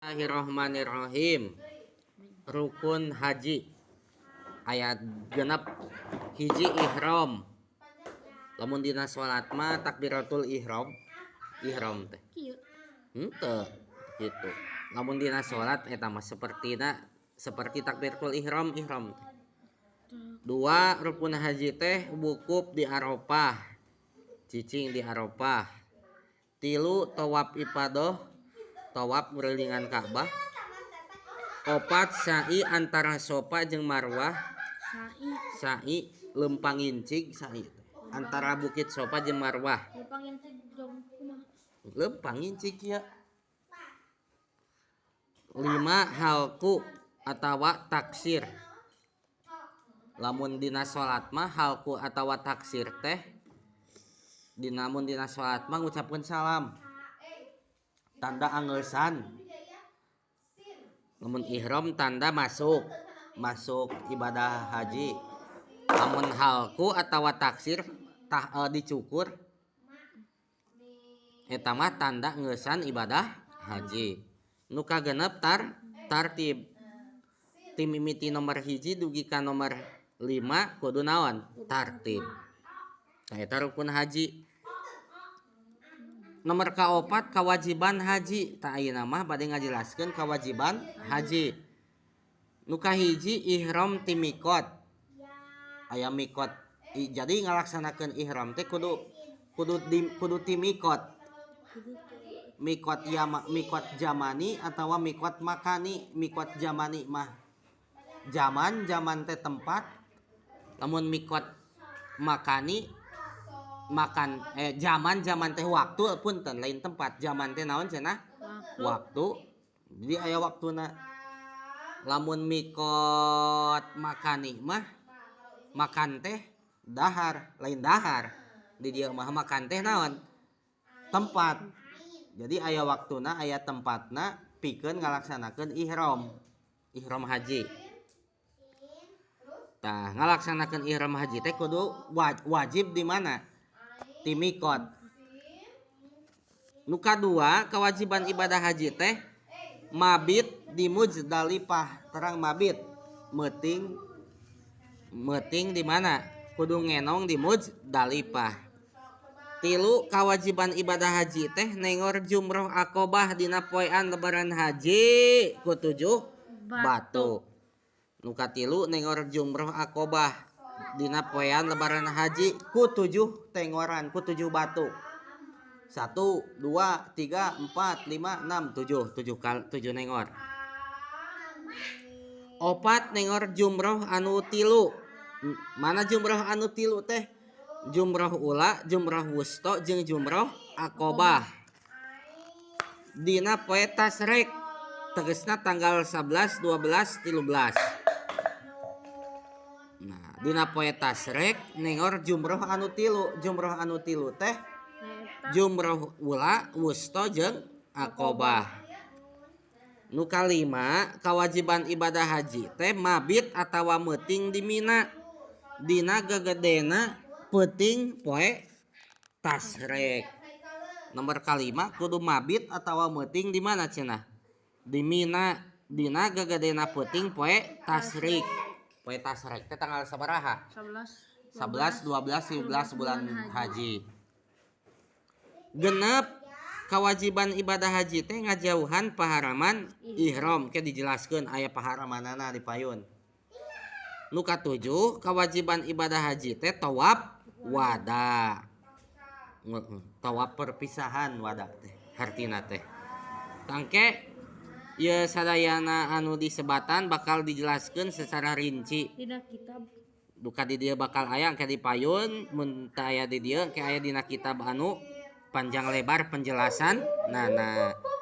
Bismillahirrahmanirrahim. Rukun haji aya 6. Hiji, ihram. Lamun dina salat mah takbiratul ihram, ihram teh. Kieu. Henteu gitu. Lamun dina salat eta mah sapertina seperti takbiratul ihram, ihram teh. Dua, rukun haji teh wukuf di Arafah, cicing di Arafah. Tilu, tawaf ifadah, tawaf ngurilingan Ka'bah. Opat, sa'i antara Sofa jeung Marwah. Sa'i. Sa'i lempang ngincig, sa'i teh antara bukit Sofa jeung Marwah. Lempang ngincig jong kumaha? Lempang ngincig kieu. Lima, halku atawa taksir. Lamun dina salat mah halku atawa taksir teh dina, mun dina salat mah ngucapkeun salam tanda angeusan. Lamun ihram tanda masuk, masuk ibadah haji. Lamun halku atawa taksir tah dicukur eta mah tanda ngeusan ibadah haji. Nu kagenep, tartib. Ti mimiti nomor 1 dugi ka nomor 5 kudu naon? Tartib. Nah, eta rukun haji. Nomor kaopat, kewajiban haji. Tah, ayeuna mah bade ngajelaskeun kewajiban haji. Nu kahiji, ihram ti mikot. Aya mikot. Jadi ngalaksanakeun ihram teh kudu ti mikot. Mikot yama, mikot jamani atawa mikot makani. Mikot jamani mah zaman, zaman teh tempat. Lamun mikot makani makan, zaman, zaman teh waktu, punten, lain tempat. Zaman teh naon cenah? Waktu. Waktu. Jadi aya waktuna. Lamun mikot makani mah makan teh dahar, lain dahar di dieu mah, makan teh naon? Tempat. Jadi aya waktuna, aya tempatna pikeun ngalaksanakeun ihram, ihram haji. Tah, ngalaksanakeun ihram haji teh kudu wajib di mana? Ti mikot. Nu kadua, kewajiban ibadah haji teh mabit di Muzdalifah. Terang, mabit meuting, meuting di mana? Kudu ngenong di Muzdalifah. Tilu, kewajiban ibadah haji teh nengor jumroh Akobah dina poean Lebaran haji ku 7 batu. Nu katilu, nengor jumroh Akobah dina poean Lebaran haji ku 7 tengoran, ku 7 batu. 1, 2, 3, 4, 5, 6, 7, 7 kal, 7 nengor. Opat, nengor jumroh anu 3. Mana jumroh anu 3 teh? Jumroh ula, jumroh wusto, jeung jumroh Akobah dina poe tasrek, tegesna tanggal 11, 12, 13. Nah, dina poe tasrek nengor jumroh anu 3. Jumroh anu 3 teh Eta. Jumroh ula, wusto, jeung Akobah. Nu kalima, kewajiban ibadah haji teh mabit atawa meuting di Mina dina gegedena peuting poe tasrek. Nomor kalima, kudu mabit atawa meuting di mana cenah? Di Mina dina gegedena peuting poe tasrik. Poe tasrek teh tanggal sabaraha? 11. 11, 12, 13 bulan haji. Genep, kewajiban ibadah haji teh ngajauhan paharaman ihram. Ke dijelaskeun aya paharamanana di payun. Nu katujuh, kewajiban ibadah haji teh tawaf wada, tawaf perpisahan. Wada teh hartina teh tangke. Ye, sadayana anu disebatan bakal dijelaskeun secara rinci Dina kitab. Duka di dieu bakal aya engke di payun. Mun teu aya di dieu, engke aya dina kitab anu panjang lebar penjelasan. Nah.